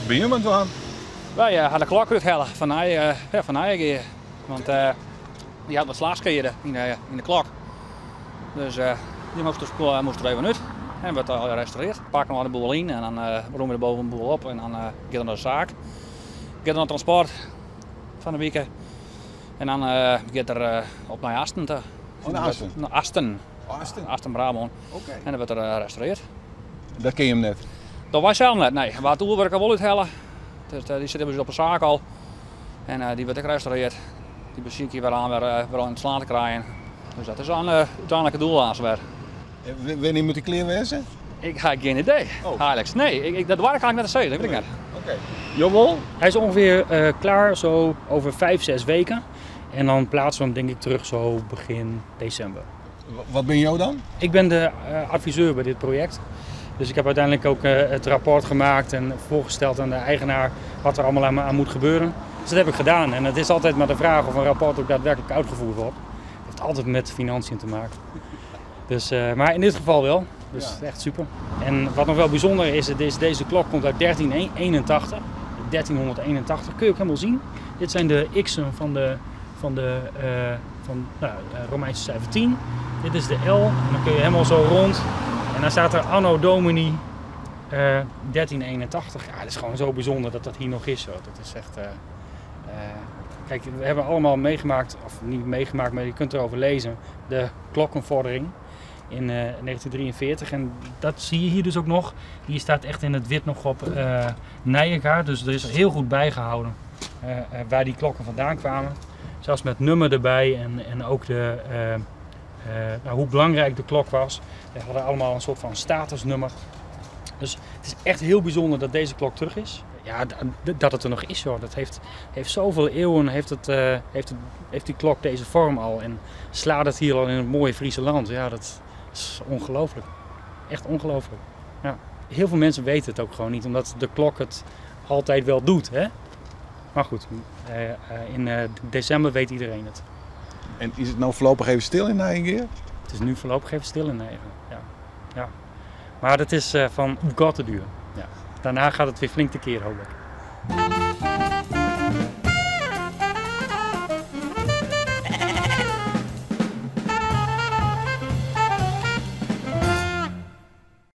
Binne jim oan it dwaan? Wy ha de klok úthelle fan ja, fan Nijegea. Want dy hat wat slachskea yn de klok. Dus dy moast der even út. En wurdt al restaureerd. Pakke we de boel yn en dan romje we de boven de boel op en dan giet er nei de saak. Giet er nei transport fan de wike. En dan giet er op nei Asten ta. Oh, nei Asten? Nei Asten. Asten? Asten, Brabân. Oké. En dan wurdt er restaureerd. Dat kin jim net? Dat wy sels net, nee. We ha it oerwurk al wol úthelle. Dus dy sit op de saak al. En dy wurdt ek restaureerd. Dy besykje wer aan wer oan it slaan te krijen. Dus dat is dan úteinlik it doel aanst wer. En wannear moat dy klear wêze? Ik ha gjin idee. Oh. Alex. Nee, dat doar ik eigentlik net te sizzen, dat wit ik net. Oké. Jo wol? Hij is ongeveer klaar zo over 5, 6 weken. En dan plaatsen we hem denk ik terug zo begin december. Wat bin jo dan? Ik ben de adviseur bij dit project. Dus ik heb uiteindelijk ook het rapport gemaakt en voorgesteld aan de eigenaar wat er allemaal aan moet gebeuren. Dus dat heb ik gedaan. En het is altijd maar de vraag of een rapport ook daadwerkelijk uitgevoerd wordt. Het heeft altijd met financiën te maken. Dus, maar in dit geval wel. Dus echt super. En wat nog wel bijzonder is, het is deze klok komt uit 1381. 1381 kun je ook helemaal zien. Dit zijn de x'en van nou, Romeinse cijfer 10. Dit is de L en dan kun je helemaal zo rond. En dan staat er Anno Domini 1381. Ja, dat is gewoon zo bijzonder dat dat hier nog is. Zo. Dat is echt... Kijk, we hebben allemaal meegemaakt, of niet meegemaakt, maar je kunt erover lezen, de klokkenvordering in 1943. En dat zie je hier dus ook nog. Hier staat echt in het wit nog op Nijega, dus er is heel goed bijgehouden waar die klokken vandaan kwamen. Zelfs met nummer erbij en ook hoe belangrijk de klok was. Ze hadden allemaal een soort van statusnummer. Dus het is echt heel bijzonder dat deze klok terug is. Ja, dat het er nog is, hoor. Dat heeft zoveel eeuwen, heeft die klok deze vorm al. En slaat het hier al in het mooie Friese land. Ja, dat is ongelooflijk. Echt ongelooflijk. Ja. Heel veel mensen weten het ook gewoon niet, omdat de klok het altijd wel doet. Hè? Maar goed, in december weet iedereen het. En is het nou voorlopig even stil in Nijegea? Het is nu voorlopig even stil in Nijegea, ja. Ja. Maar dat is van God te duur. Ja. Daarna gaat het weer flink tekeer, hoop ik.